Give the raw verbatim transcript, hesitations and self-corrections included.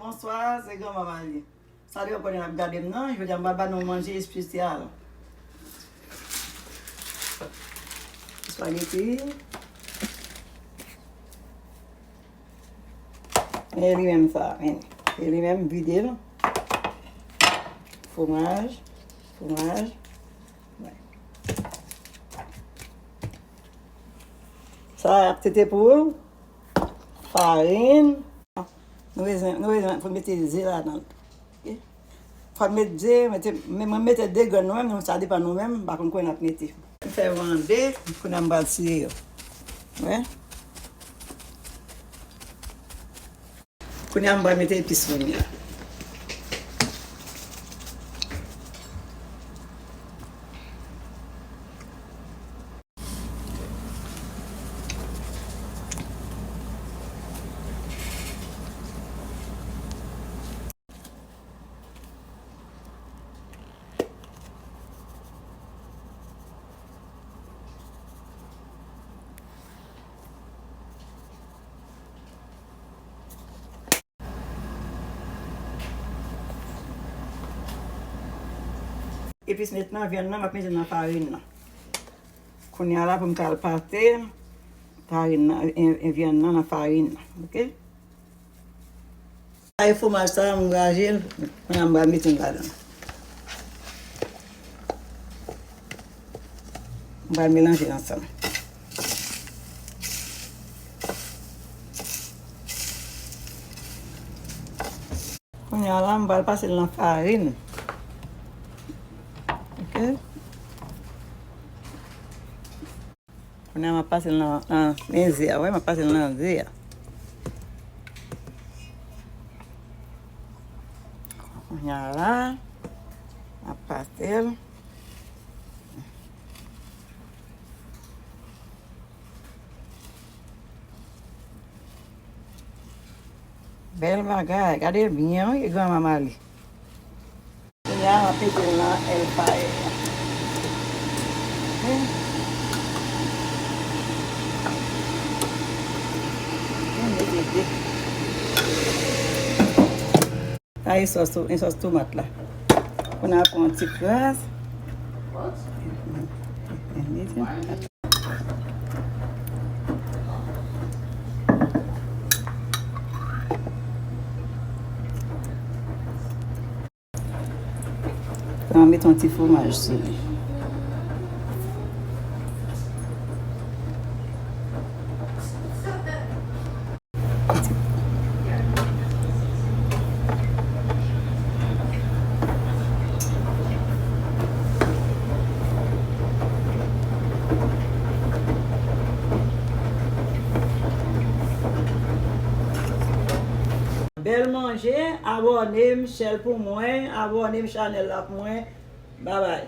Bonswa, se Granma Mali. Sa depann kote n ap gade m nan, jodi a m pral ba nou manje espesyal. Espageti. E li menm sa, men. E li menm, vide l. Fwomaj, fwomaj. Sa ap tete poul, farin. Nou bezwen, nou bezwen pou mete ze ladan l. Ok? Fò n met ze, mete, men mwen mete de grenn nou menm, nou, sa depann nou menm, m pa konn konbyen n ap mete. M fè yo an de, kounye a m pral siye yo. Wè? Kounye a m pral mete epis mwen yo. Epis nèt nan, vyann nan, m ap mete nan farin nan. Kounye a la pou m ka al pate farin nan, e, e, vyann nan nan farin nan, ok? Sa e fwomaj sa, m graje l, kounye a m pral mete l ladan. M pral melanje l ansanm. Kounye a la, m pral pase l nan farin. Ok? Kounye a, m ap pase l nan, nan, nan ze a. Wè, m ap pase l nan ze a. Kounye a la, m ap pase l. Bèl bagay. Gade l byen, wi, Granma Mali. Kounye a, m ap mete l nan air fryer. Ok. Mete de. Sa e sòs tou, e sòs tomat la. Kounye a pran yon ti kras. Sa mete yon ti fwomaj sou li. Bèl manje, abòne m, share pou mwen, abòne m chanèl la pou mwen. Babay.